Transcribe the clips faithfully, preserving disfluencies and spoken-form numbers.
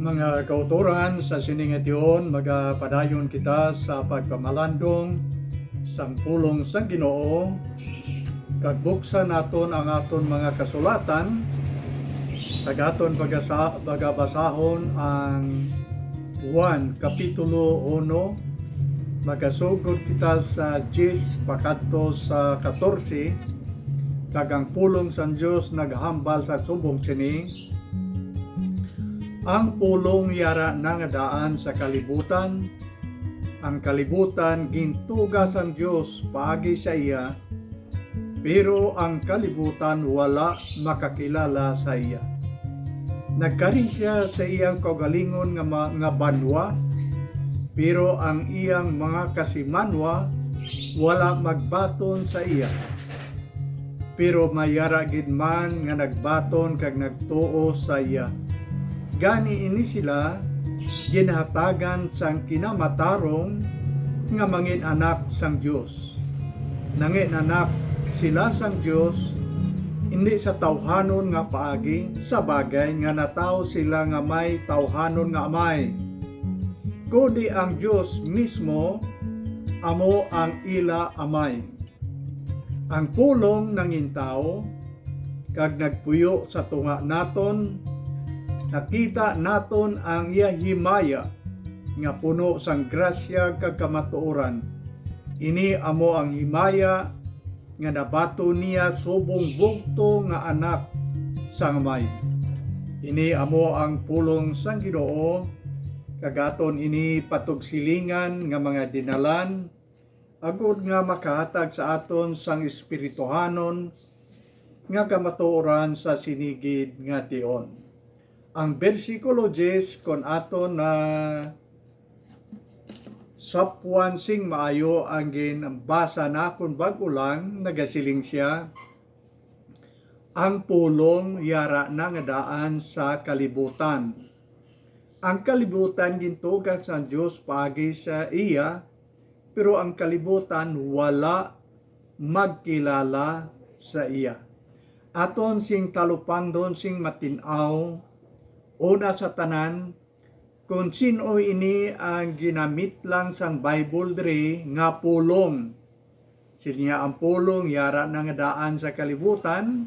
Mga kautoran, sa sini nga tion, magapadayon kita sa pagpamalandong sang pulong sang Ginoo, kag buksan naton ang aton mga kasulatan, kag aton pagasa-, pagabasahon ang Juan Kapitulo uno, magasugod kita sa diyes pakadto sa katorse, kag ang pulong sang Dios naghambal sa subong sini, ang pulong yara na nga daan sa kalibutan, ang kalibutan gintuga sang Dios paagi sa iya, pero ang kalibutan wala makakilala sa iya. Nagkari sia sa iyang kaugalingon nga ma-, nga banwa, pero ang iyang mga kasimanwa wala magbaton sa iya. Pero may yara gid man nga nagbaton kag nagtuo sa iya. Gani ini sila ginhatagan sang kinamatarong nga mangin-anak sang Dios. Nangin-anak sila sang Dios, indi sa tawhanon nga paagi, sa bagay nga natawo sila nga may tawhanon nga amay, kundi ang Dios mismo amo ang ila amay. Ang pulong nangin tawo kag nagpuyo sa tunga naton. Nakita naton ang iya himaya nga puno sang grasya kag kamatuoran. Ini amo ang himaya nga nabaton niya subong bugtong nga Anak sang Amay. Ini amo ang pulong sang Ginoo, kag aton ini patugsilingan nga mga dinalan, agod nga makahatag sa aton sang espirituhanon nga kamatuoran sa sini gid nga tion. Ang bersikulo diyes, kon aton na sapwan sing maayo ang ginbasa nakon bag-o lang, nagasiling sia, "Ang pulong yara na nga daan sa kalibutan. Ang kalibutan gintuga sang Dios paagi sa iya, pero ang kalibutan wala magkilala sa iya." Aton sing talupangdon sing matin-aw, una sa tanan, kon sin-o ini ang ginamit lang sang Bible diri nga pulong. Siling niya, ang pulong yara na nga daan sa kalibutan,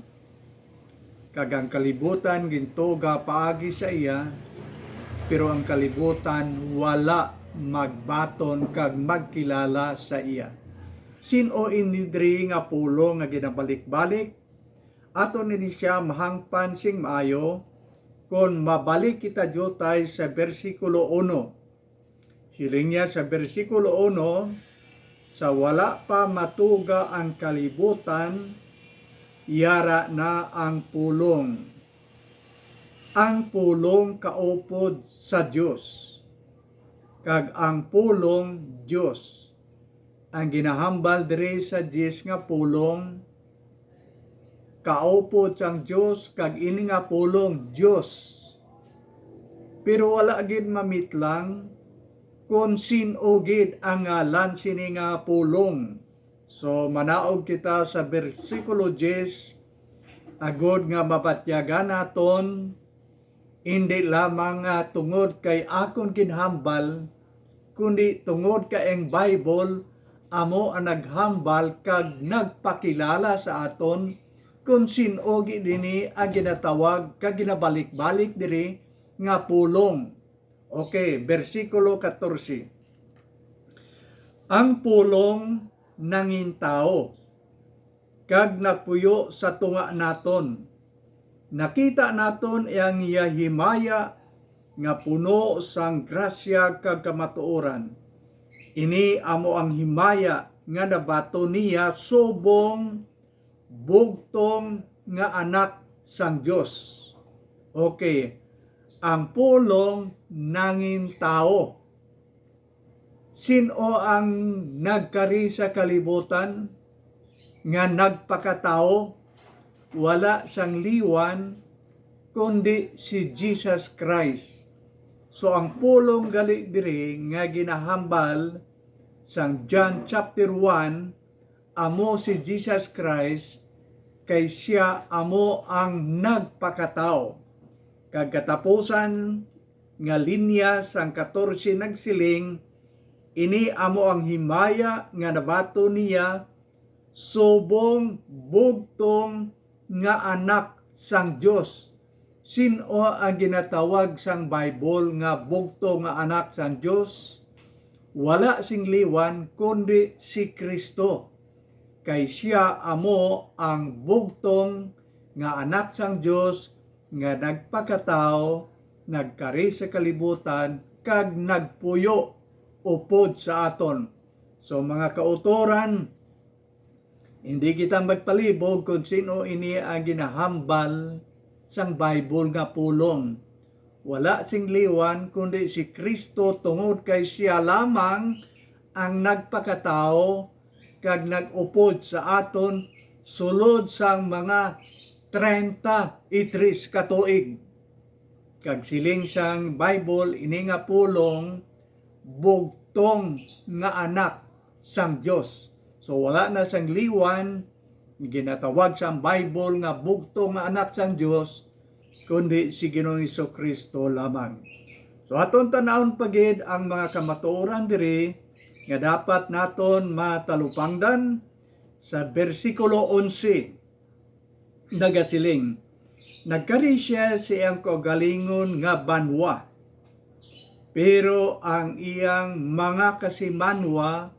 kag ang kalibutan gintuga paagi sa iya, pero ang kalibutan wala magbaton kag magkilala sa iya. Sin-o ini diri nga pulong nga ginabalik-balik? Aton ini sia mahangpan sing maayo kon mabalik kita diutay sa bersikulo uno. Siling niya sa bersikulo uno, "Sa wala pa matuga ang kalibutan, yara na ang pulong." Ang pulong kaupod sa Dios, kag ang pulong Dios. Ang ginahambal diri sa diyes nga pulong, kaupod sang Dios, kag ini nga pulong, Dios. Pero wala gid mamitlang kon sin-o gid ang ngalan sini nga pulong. So, manaog kita sa bersikulo diyes, agod nga mabatyagan naton, indi lamang nga tungod kay akon ginhambal, kundi tungod kay ang Bible amo ang naghambal kag nagpakilala sa aton kon sin-o gid ini ang ginatawag kag ginabalik-balik diri nga pulong. Okay, bersikulo katorse. Ang pulong nangin tawo kag napuyo sa tunga naton. Nakita naton ang iya himaya nga puno sang grasya kag kamatuoran. Ini amo ang himaya nga nabaton niya subong bugtong nga Anak sang Dios. Okay, ang pulong nangin tawo. Sin-o ang nagkari sa kalibutan nga nagpakatawo? Wala sang liwan, kundi si Jesus Christ. So, ang pulong gali diri nga ginahambal sang John chapter one, amo si Jesus Christ, kay sia amo ang nagpakatawo. Kag katapusan, nga linya sang katorse nagsiling, "Ini amo ang himaya nga nabaton niya, subong bugtong nga Anak sang Dios." Sin-o ang ginatawag sang Bible nga bugtong nga Anak sang Dios? Wala sing liwan kundi si Cristo, kay sia amo ang bugtong nga Anak sang Dios nga nagpakatawo, nagkari sa kalibutan, kag nagpuyo upod sa aton. So, mga kautoran, hindi kita magpalibog kung sino ini ang ginahambal sang Bible nga pulong. Wala sing liwan kundi si Cristo, tungod kay sia lamang ang nagpakatawo kag nag-upod sa aton sulod sang mga treinta y tres ka tuig. Kag siling sang Bible, ini nga pulong bugtong nga Anak sang Dios. So, wala na sang liwan, ginatawag sang Bible nga bugtong nga Anak sang Dios, kundi si Ginoong Jesu-Cristo lamang. So, aton tan-awon pa gid ang mga kamatuoran diri nga dapat naton matalupangdan. Sa bersikulo onse, nagasiling, "Nagkari sia sa iyang kaugalingon nga banwa, pero ang iyang mga kasimanwa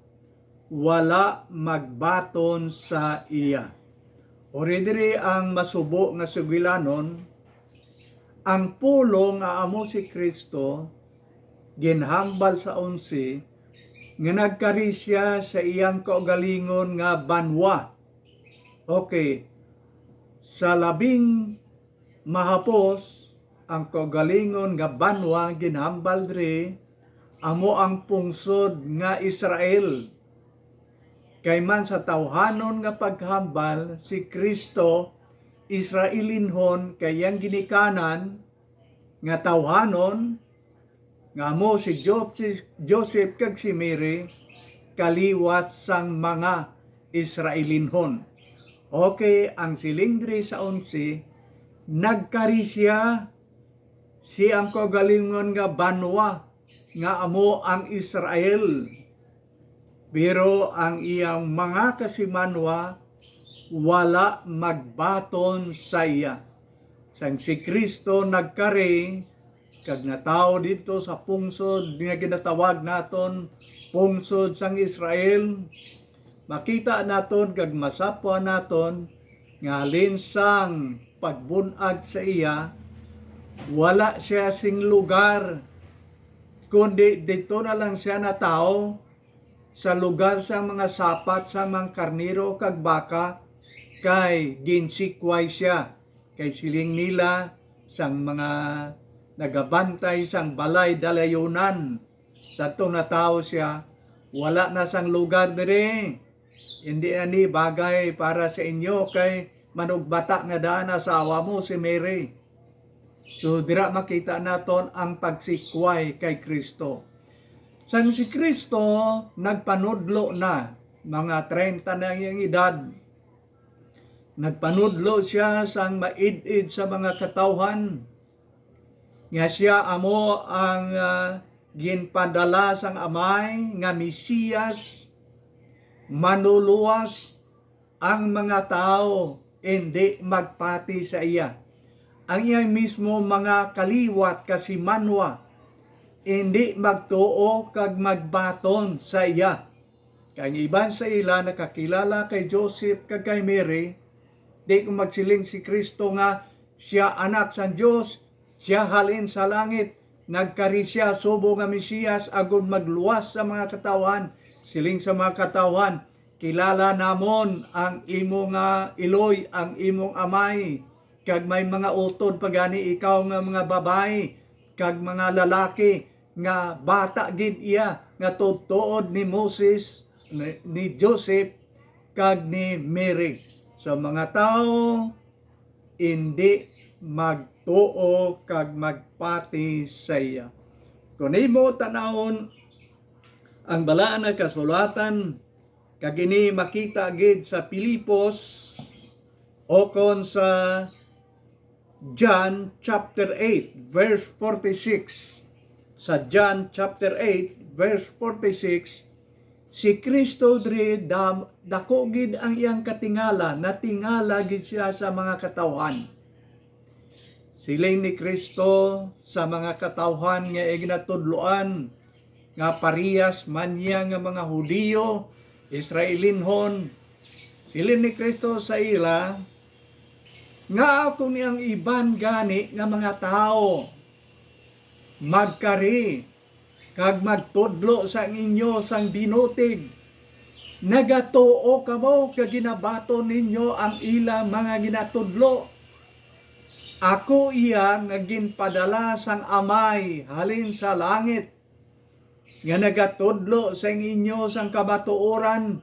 wala magbaton sa iya." Uri diri ang masubo nga sugilanon, ang pulong nga amo si Cristo ginhambal sa onse nga nagkari sia sa iyang kaugalingon nga banwa. Okay, sa labing mahapos, ang kaugalingon nga banwa ginhambal diri amo ang pungsod nga Israel. Kay man sa tawhanon nga paghambal, si Cristo Israelinhon, kay iyang ginikanan nga tawhanon, nga amo si Joseph, Joseph kag si Mary, kaliwat sang mga Israelinhon. Okay, ang siling diri sa onse, nagkari sia, si ang kaugalingon nga banwa, nga amo ang Israel. Pero ang iyang mga kasimanwa wala magbaton sa iya. Sang si Cristo nagkari kag natawo didto sa pungsod nga ginatawag naton pungsod sang Israel, makita naton kag masapwan naton nga halin sang pagbun-ag sa iya, wala sia sing lugar, kundi didto na lang sia natawo sa lugar sang mga sapat sang mga karnero kag baka, kay ginsikway sia. Kay siling nila sang mga nagabantay sang balay dalayunan, sadto natawo sia, "Wala na sang lugar diri. Indi na ni bagay para sa inyo, kay manugbata nga daan asawa mo si Mary." So, dira makita naton ang pagsikway kay Cristo. Sang si Cristo nagpanudlo na, mga treinta na ang iyang edad, nagpanudlo sia sang maid-id sa mga katawhan nga sia amo ang, ah, ginpadala sang Amay nga Mesiyas, manluluwas, ang mga tawo indi magpati sa iya. Ang iya mismo mga kaliwat, kasimanwa, indi magtuo kag magbaton sa iya. Kay ang iban sa ila nakakilala kay Joseph kag kay Mary, di ko magsiling si Cristo nga sia Anak sang Dios, sia halin sa langit, nagkari sia subong nga Mesiyas agud magluwas sa mga katawhan. Siling sa mga katawhan, "Kilala namon ang imo nga iloy, ang imong amay, kag may mga utod pa gani ikaw nga mga babayi kag mga lalaki, nga bata gid iya nga tuod-tuod ni Moses, ni, ni Joseph, kag ni Mary." So, mga tawo indi magtuo kag magpati sa iya. Kon imo tan-awon ang Balaan nga Kasulatan, kag ini makita gid sa Filipos, o kon sa John chapter eight, verse forty-six. Sa John chapter eight, verse forty-six, si Cristo diri dam-, dako gid ang iyang katingala, natingala gid siya sa mga katawhan. Siling ni Cristo sa mga katawhan nga iya ginatudloan, nga parehas man niya nga mga Hudiyo, Israelinhon. Siling ni Cristo sa ila, "Ngaa kon ang iban gani nga mga tawo magkari kag magtudlo sa inyo sang binutig, nagatuo kamo kag ginabaton ninyo ang ila mga ginatudlo? Ako iya nga ginpadala sang Amay halin sa langit, nga nagatudlo sa inyo sang kamatuoran,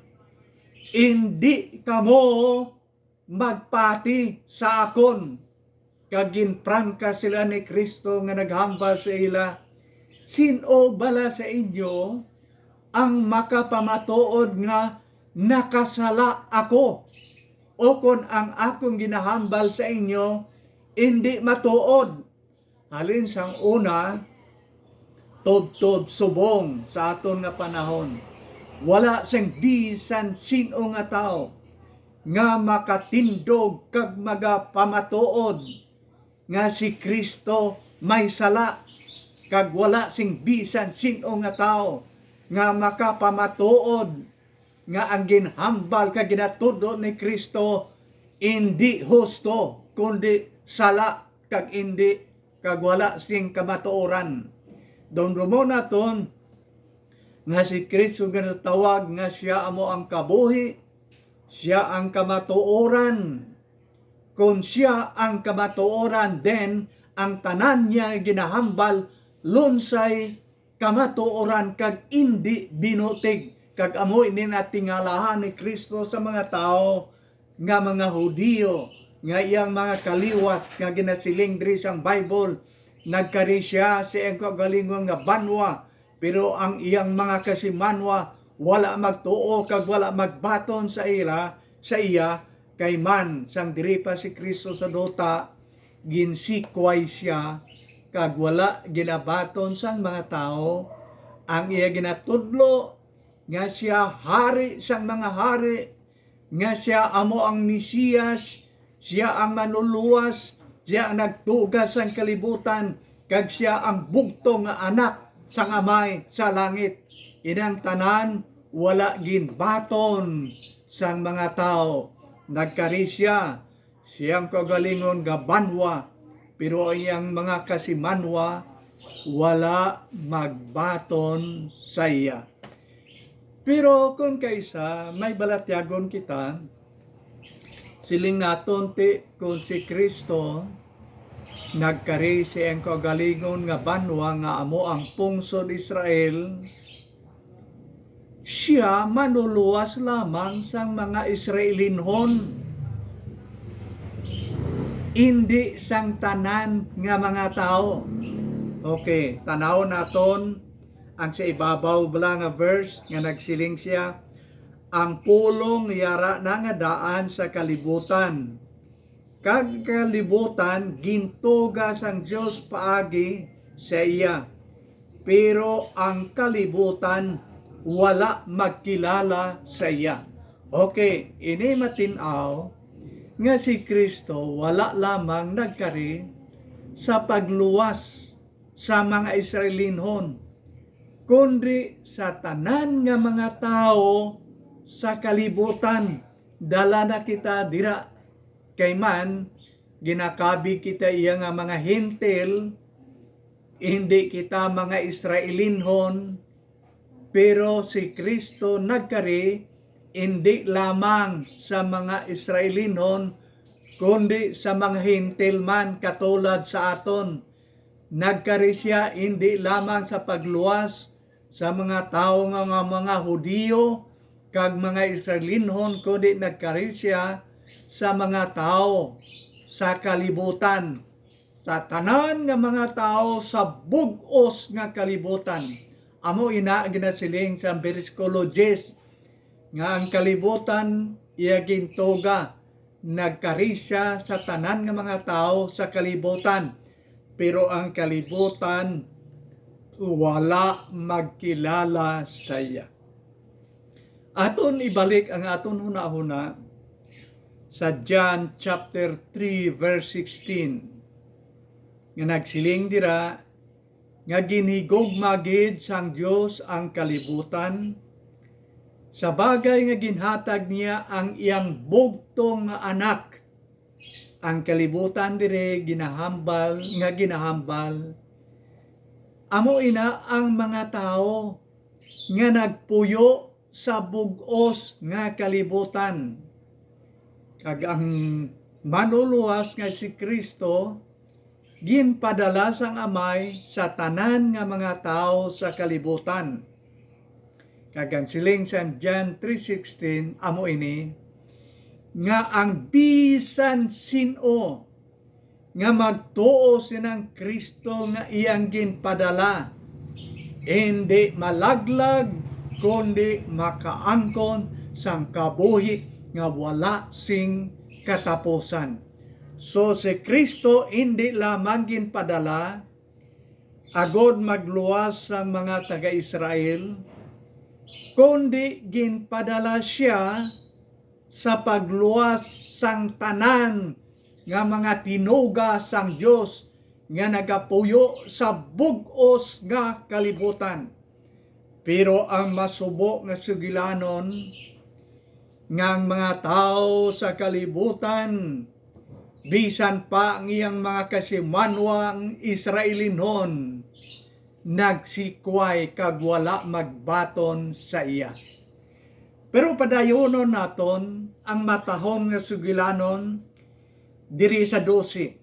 indi kamo magpati sa akon." Kag ginprangka sila ni Cristo nga naghambal sa ila, "Sin-o bala sa inyo ang makapamatuod nga nakasala ako, ukon ang akon ginahambal sa inyo indi matuod?" Halin sang una, tubtob subong sa aton nga panahon, wala sing bisan sin-o nga tawo nga makatindog kag magapamatuod nga si Cristo may sala, kag wala sing bisan sin-o nga tawo nga makapamatuod nga ang ginhambal kag ginatudlo ni Cristo indi husto, kundi sala kag indi, kag wala sing kamatuoran. Dumdumon naton nga si Cristo ginatawag nga siya amo ang kabuhi, siya ang kamatuoran. Kon siya ang kamatuoran, then ang tanan niya ginahambal lunsay kamatuoran kag indi binutig. Kag amo ini natingalahan ni Cristo sa mga tawo nga mga Hudiyo, nga iyang mga kaliwat nga ginasiling diri sang Bible, nagkari sia sa iyang kaugalingon nga banwa, pero ang iyang mga kasimanwa wala magtuo kag wala magbaton sa ila, sa iya, kay man sang diri pa si Cristo sa duta, ginsikway sia kag wala ginabaton sang mga tawo ang iya ginatudlo nga sia Hari sang mga hari, nga sia amo ang Mesias, sia ang manluluwas, sia ang nagtuga sang kalibutan, kag sia ang bugtong nga Anak sang Amay sa langit. Inang tanan wala ginbaton sang mga tawo. Nagkari sia siyang kaugalingon nga banwa, pero ang iyang mga kasimanwa wala magbaton sa iya. Pero kon kaisa, may balatyagon kita, siling naton ti kon si Cristo nagkari sa iyang kaugalingon nga banwa nga amo ang pungsod Israel, sia manluluwas lamang sang mga Israelinhon, indi sang tanan nga mga tawo. Okay, tanawon naton ang sa ibabaw bala nga verse nga nagsiling sia, "Ang pulong yara na nga daan sa kalibutan, kag kalibutan gintuga sang Dios paagi sa iya, pero ang kalibutan wala magkilala sa iya." Okay, ini matin-aw nga si Cristo wala lamang nagkari sa pagluwas sa mga Israelinhon, kundi sa tanan nga mga tawo sa kalibutan. Dala na kita dira, kay man ginakabig kita iya nga mga Hentil, hindi kita mga Israelinhon, pero si Cristo nagkari indi lamang sa mga Israelinhon, kundi sa mga Hentil man katulad sa aton. Nagkari sia indi lamang sa pagluwas sa mga tawo nga, nga mga Hudiyo kag mga Israelinhon, kundi nagkari sia sa mga tawo sa kalibutan, sa tanan nga mga tawo sa bug-os nga kalibutan. Amo ina ginasiling sa bersikulo diyes, nga ang kalibutan iya gintuga, nagkari sia sa tanan nga mga tawo sa kalibutan, pero ang kalibutan wala magkilala sa iya. Aton ibalik ang aton hunahuna sa John chapter three, verse sixteen, nga nagsiling dira nga ginhigugma gid sang Dios ang kalibutan, sa bagay nga ginhatag niya ang iyang bugtong nga Anak. Ang kalibutan diri ginahambal, nga ginahambal, amo ina ang mga tawo nga nagpuyo sa bug-os nga kalibutan. Kag ang Manlulowas nga si Cristo ginpadala sang Amay sa tanan nga mga tawo sa kalibutan. Kag ang siling sang John three sixteen amo ini, nga ang bisan sin-o nga magtuo sinang Cristo nga iyang ginpadala, indi malaglag, kundi makaangkon sang kabuhi nga wala sing katapusan. So, si Cristo indi lamang ginpadala agod magluwas sang mga taga-Israel, kundi ginpadala sia sa pagluwas sang tanan nga mga tinuga sang Dios nga nagapuyo sa bug-os nga kalibutan. Pero ang masubo nga sugilanon, nga ang mga tawo sa kalibutan, bisan pa ang iyang mga kasimanwang Israelinon, nagsikway kag wala magbaton sa iya. Pero padayonon naton ang matahom nga sugilanon diri sa dose.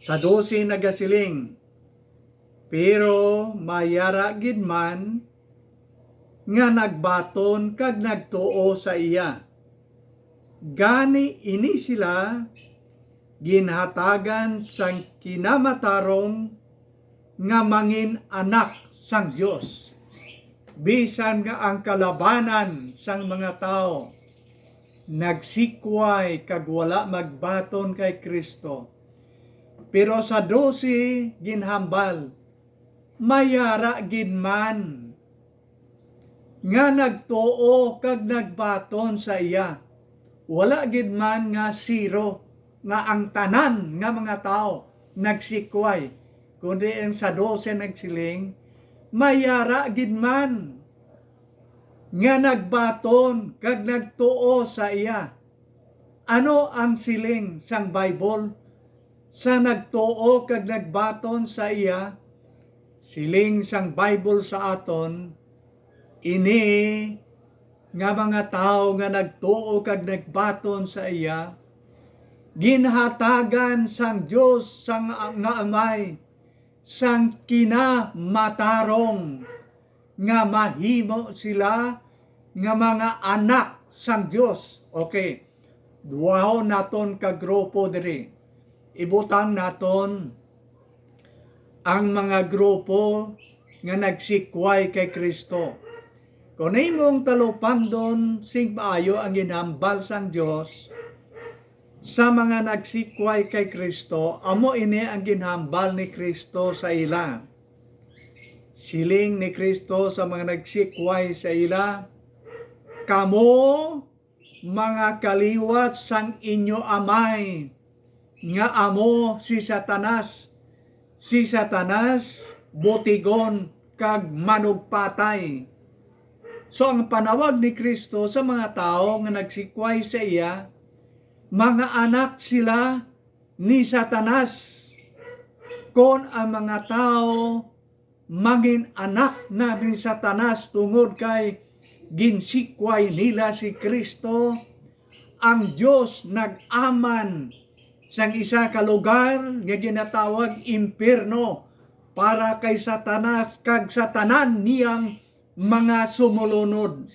Sa dose nagasiling, "Pero may ara gid man nga nagbaton kag nagtuo sa iya. Gani ini sila ginhatagan sang kinamatarong nga mangin-anak sang Dios, bisan nga ang kalabanan sang mga tawo nagsikway kag wala magbaton kay Cristo." Pero sa dose ginhambal, "May ara gid man nga nagtuo kag nagbaton sa iya." Wala gid man nga zero nga ang tanan nga mga tawo nagsikway, kundi ang sa dose nagsiling, "May ara gid man nga nagbaton kag nagtuo sa iya." Ano ang siling sang Bible sa nagtuo kag nagbaton sa iya? Siling sang Bible sa aton, ini nga mga tawo nga nagtuo kag nagbaton sa iya, ginhatagan sang Dios sang nga Amay sang kinamatarong nga mahimo sila nga mga anak sang Dios. Okay. Duwahon naton ka grupo diri. Ibutang naton ang mga grupo nga nagsikway kay Cristo. Kon imong talupandon sing maayo ang ginhambal sang Dios sa mga nagsikway kay Cristo, amo ini ang ginhambal ni Cristo sa ila. Siling ni Cristo sa mga nagsikway sa ila, "Kamo mga kaliwat sang inyo amay, nga amo si Satanas. Si Satanas butigon kag manugpatay." So, ang panawag ni Cristo sa mga tawo nga nagsikway sa iya, mga anak sila ni Satanas. Kon ang mga tawo mangin-anak na ni Satanas tungod kay ginsikway nila si Cristo, ang Dios nag-aman sang isa ka lugar nga ginatawag impiyerno para kay Satanas kag sa tanan niyang mga sumulunod.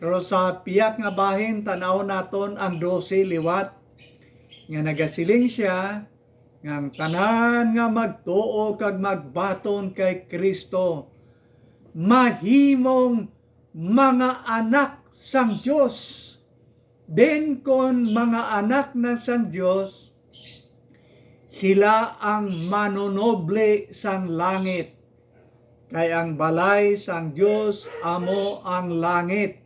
Pero sa pihak nga bahin, tan-awon naton ang dose liwat, nga nagasiling sia nga ang tanan nga magtuo kag magbaton kay Cristo mahimong mga anak sang Dios. Then kon mga anak na sang Dios, sila ang manunobli sang langit. Kay ang balay sang Dios amo ang langit.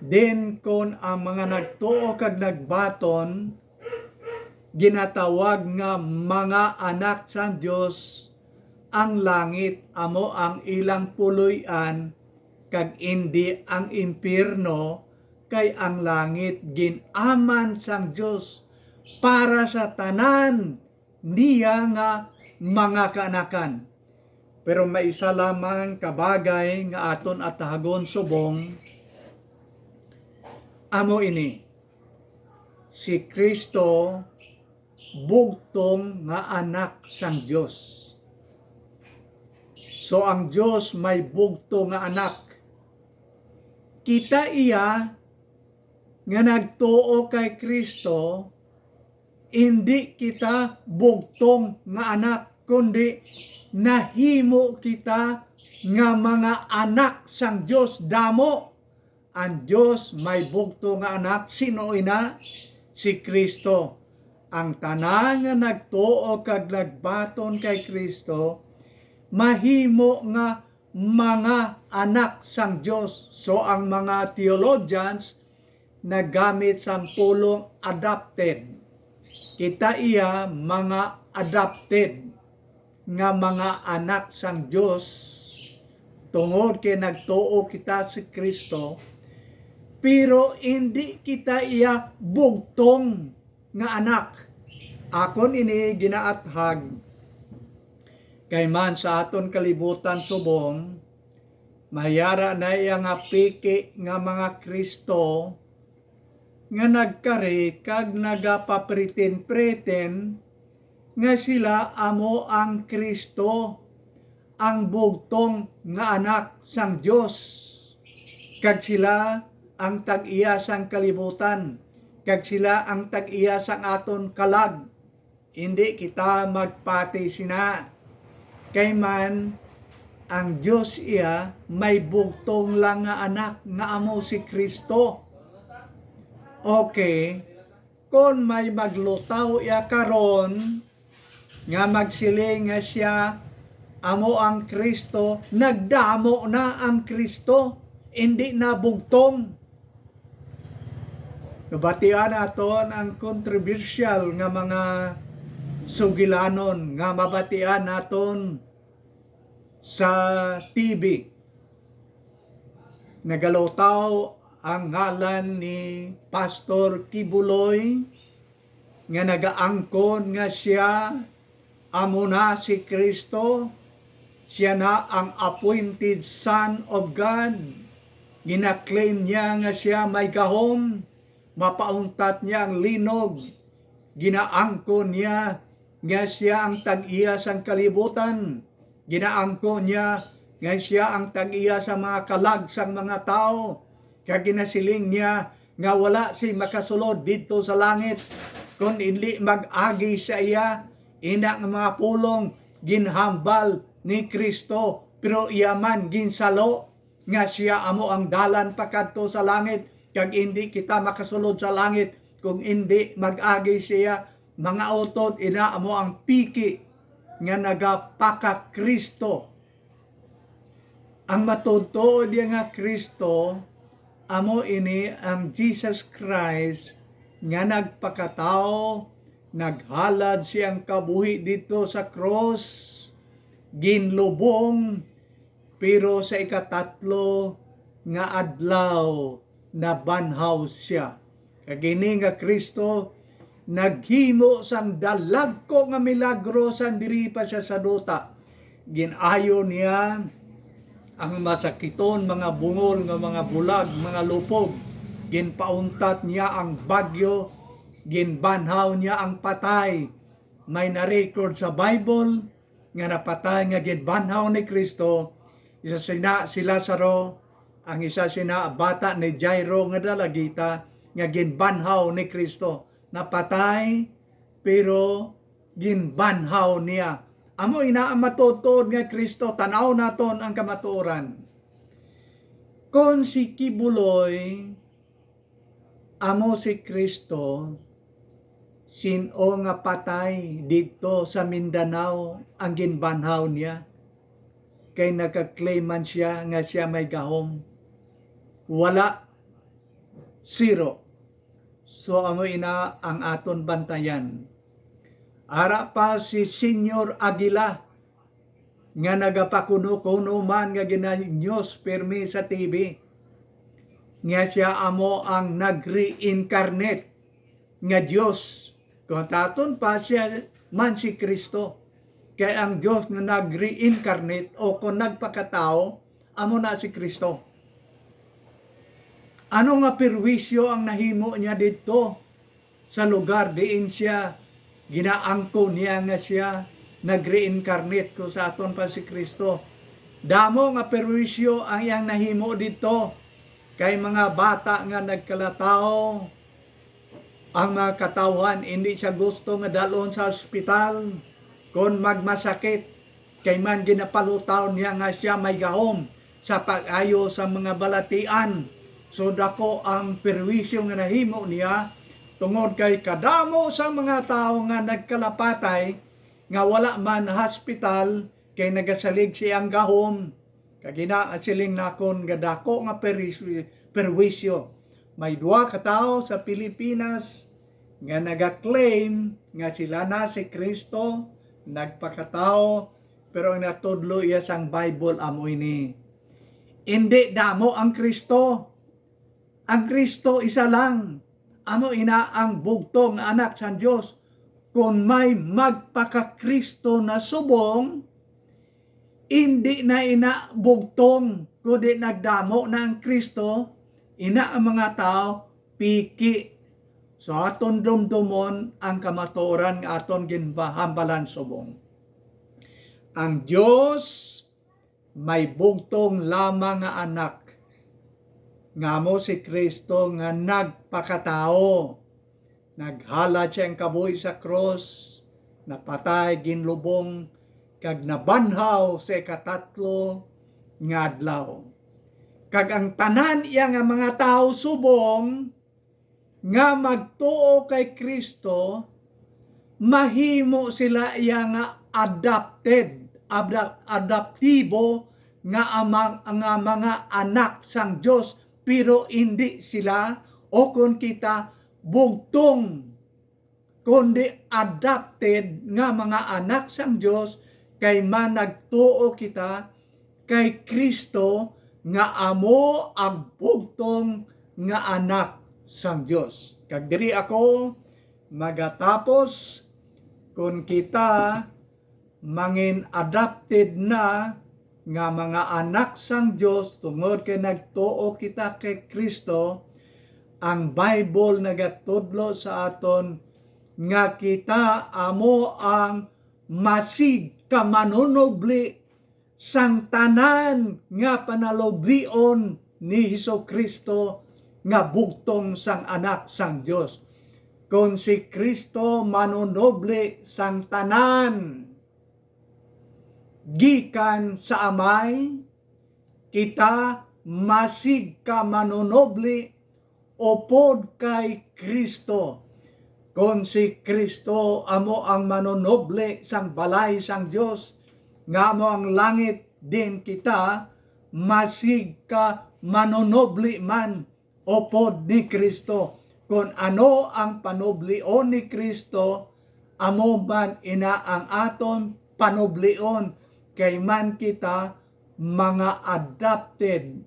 Din kon ang mga nagtuo kag nagbaton ginatawag nga mga anak sang Dios, ang langit amo ang ilang puloy-an, kag indi ang impiyerno, kay ang langit gin-aman sang Dios para sa tanan niya nga mga kaanakan. Pero may isa lamang ka bagay nga aton atahagon subong, amo ini: si Cristo bugtong nga Anak sang Dios. So, ang Dios may bugtong nga Anak. Kita iya nga nagtuo kay Cristo, indi kita bugtong nga anak, kundi nahimo kita nga mga anak sang Dios damo. Ang Dios may bugtong nga Anak. Sino ina? Si Cristo. Ang tanan nga nagtuo kag nagbaton kay Cristo mahimo nga mga anak sang Dios. So, ang mga theologians nagamit sang pulong adopted. Kita iya mga adopted nga mga anak sang Dios, tungod kay nagtuo kita si Cristo, pero indi kita iya bugtong nga anak. Akon ini ginaathag kay man sa aton kalibutan subong, mayara na iya nga piki nga mga Cristo nga nagkari kag nagapapreten-preten nga sila amo ang Cristo, ang bugtong nga Anak sang Dios, kag sila ang tag-iya sang kalibutan, kag sila ang tag-iya sang aton kalag. Indi kita magpati sina. Kay man, ang Dios iya may bugtong lang nga Anak, nga amo si Cristo. Okay, kon may maglutaw iya karon nga magsiling nga sia amo ang Cristo, nagdamo na ang Cristo, indi na bugtong. Nabatian naton ang kontrobersyal nga mga sugilanon nga mabatian naton sa T V. Nagalutaw ang ngalan ni Pastor Kibuloy nga nagaangkon nga sia amo na si Cristo. Sia na ang appointed Son of God. Gina-claim niya nga sia may gahom. Mapauntat niya ang linog. Ginaangkon niya nga sia ang tag-iya sang kalibutan. Ginaangkon niya nga sia ang tag-iya sa mga kalag sang mga tawo, kag ginasiling niya nga wala sing makasulod didto sa langit kon indi mag-agi sa iya. Ina nga mga pulong ginhambal ni Cristo, pero iya man ginsalo nga sia amo ang dalan pakadto sa langit, kag indi kita makasulod sa langit kung indi mag-agi siya. Mga utod, ina amo ang piki nga nagapaka-Cristo. Ang matuod-tuod iya nga Cristo, amo ini ang Jesus Christ nga nagpakatawo, naghalad siyang kabuhi didto sa krus, ginlubong, pero sa ikatatlo nga adlaw nabanhaw sia. Kag ini nga Cristo naghimo sang dalagko nga milagro sang diri pa sia sa duta. Gin-ayo niya ang masakiton, mga bungol nga mga bulag, mga lupog. Ginpauntat niya ang bagyo, ginbanhaw niya ang patay. May na-record sa Bible nga napatay nga ginbanhaw ni Cristo, isa sina si Lazaro, ang isa sina bata ni Jairo nga dalagita nga ginbanhaw ni Cristo. Napatay, pero ginbanhaw niya. Amo ina ang matuod-tuod nga Cristo. Tan-aw naton ang kamatuoran. Kon si Kibuloy amo si Cristo, sin-o nga patay didto sa Mindanao ang ginbanhaw niya? kay nagka-claim man sia nga sia may gahom. Wala. Zero. So, amo ina ang aton bantayan. Ara pa si Senyor Aguila, nga nagapakuno-kuno man nga gina-news pirmi sa T V, nga sia amo ang nag-reincarnate nga Dios. Kung taton pa, sia man si Kristo. Kay ang Dios nga nag-reincarnate o kung nagpakatawo, amo na si Kristo. Ano nga perwisyo ang nahimo niya didto sa lugar diin sia ginaangkon niya nga sia nag-reincarnate ko sa aton pa si Kristo? Damo nga perwisyo ang iyang nahimo didto, kay mga bata nga nagkalataw ang mga katawhan, indi siya gusto nga dalon sa ospital kon magmasakit, kay man ginapalutaw niya nga sia may gahom sa pag-ayo sa mga balatian. So, dako ang perwisyo nga nahimo niya, tungod kay kadamo sa mga tawo nga nagkalapatay nga wala man hospital kay nagasalig siyang gahom. Kag ina, siling nakon nga dako nga peris-, perwisyo. May duha ka tawo sa Pilipinas nga naga-claim nga sila na si Kristo, nagpakatawo, pero ang natudlo iya sang Bible amo ini. Indi damo ang Kristo. Ang Kristo isa lang. Amo ina ang bugtong nga Anak sang Dios. Kon may magpaka-Kristo na subong, indi na ina bugtong, kundi nagdamo na ang Kristo, ina ang mga tawo piki. So, aton dumdumon ang kamatuoran nga aton ginbahambalan subong. Ang Dios may bugtong lamang nga Anak, nga amo si Kristo nga nagpakatawo. Naghalad siya ang kabuhi sa krus, napatay, ginlubong, kag nabanhaw sa ikatatlo nga adlaw. Kag ang tanan iya nga mga tawo subong nga magtuo kay Kristo, mahimo sila iya nga adopted, abda-, adoptibo nga amang, nga mga anak sang Dios, pero indi sila, o kon kita, bugtong, kundi adopted nga mga anak sang Dios, kay man nagtuo kita kay Kristo nga amo ang bugtong nga Anak sang Dios. Kag diri ako magatapos, kon kita mangin adopted na nga mga anak sang Dios tungod kay nagtuo kita kay Kristo, ang Bible nagatudlo sa aton nga kita amo ang masig ka manunubli sang tanan nga panalublion ni Jesu-Cristo nga bugtong sang Anak sang Dios. Kon si Cristo manunubli sang tanan gikan sa Amay, kita masig ka manunubli upod kay Cristo. Kon si Cristo amo ang manunubli sang balay sang Dios, nga amo ang langit, din kita masig ka manunubli man upod ni Cristo. Kon ano ang panublion ni Cristo, amo man ina ang aton panublion, kay man kita mga adopted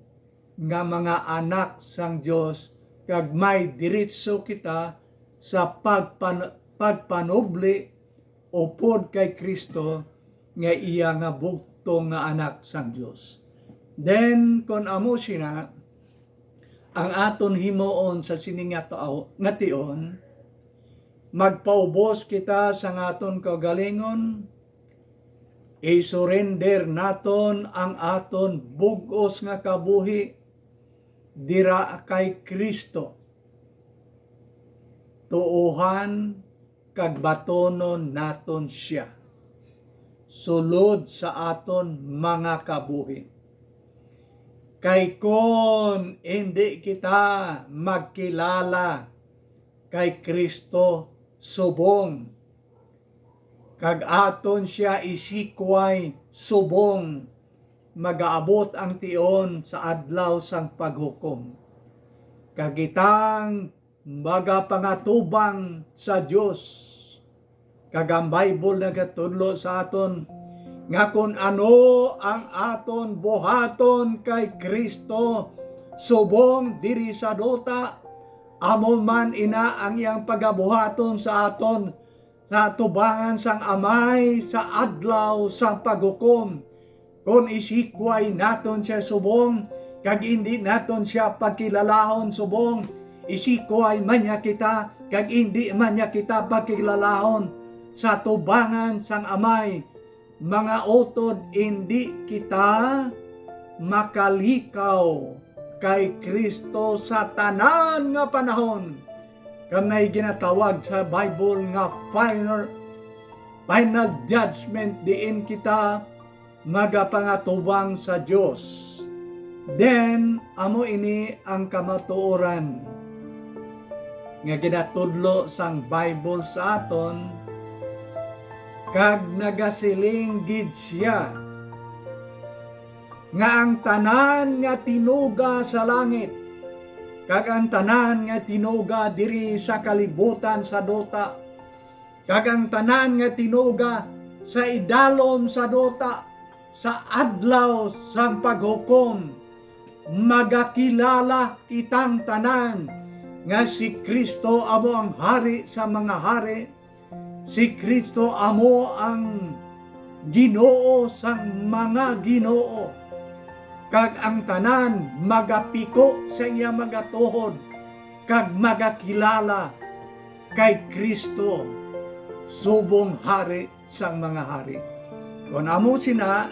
nga mga anak sang Dios, kag may diritso kita sa pagpan-, pagpanubli upod kay Cristo nga iya nga bugtong nga Anak sang Dios. Then, kon amo sina ang aton himuon sa sini nga tao, nga tion, magpaubos kita sang aton kaugalingon, i-surrender naton ang aton bug-os nga kabuhi dira kay Cristo. Tuohan kag batonon naton sia sulod sa aton mga kabuhi. Kay kon indi kita magkilala kay Cristo subong, kag aton sia isikway subong, magaabot ang tion sa adlaw sang paghukom, kag kitang magapangatubang sa Dios. Kag ang Bible nagatudlo sa aton nga kon ano ang aton buhaton kay Cristo subong diri sa duta, amo man ina ang iyang pagabuhaton sa aton sa atubangan sang Amay sa adlaw sang paghukom. Kon isikway naton sia subong, kag indi naton sia pagkilalahon subong, isikway man niya kita, kag indi man niya kita pagkilalahon sa tubangan sang Amay. Mga utod, indi kita makalikaw kay Cristo sa tanan nga panahon, kag may ginatawag sa Bible nga final, final judgment, diin kita magapangatubang sa Dios. Then, amo ini ang kamatuoran nga ginatudlo sang Bible sa aton, kag nagasiling gid sia nga ang tanan nga tinuga sa langit, kag ang tanan nga tinuga diri sa kalibutan sa duta, kag ang tanan nga tinuga sa idalom sa duta, sa adlaw sang paghukom, magakilala kitang tanan nga si Cristo amo ang Hari sa mga hari, si Cristo amo ang Ginoo sang mga ginoo, kag ang tanan magapiko sa iya mga tuhod, kag magakilala kay Cristo subong Hari sang mga hari. Kon amo sina,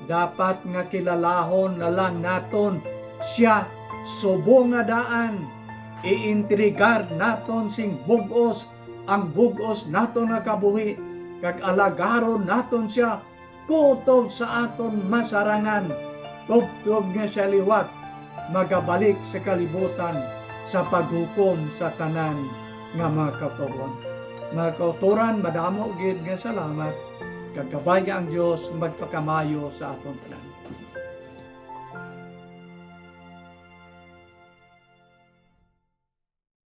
dapat nga kilalahon na lang naton sia subong nga daan. Ientregar naton sing bug-os ang bug-os naton nga kabuhi, kag alagaron naton sia kutob sa aton masarangan, tubtob nga sia liwat magabalik sa kalibutan sa paghukom sa tanan nga mga kautoran. Mga kautoran, madamo gid nga salamat, kag kabay nga ang Dios magpakamaayo sa aton tanan.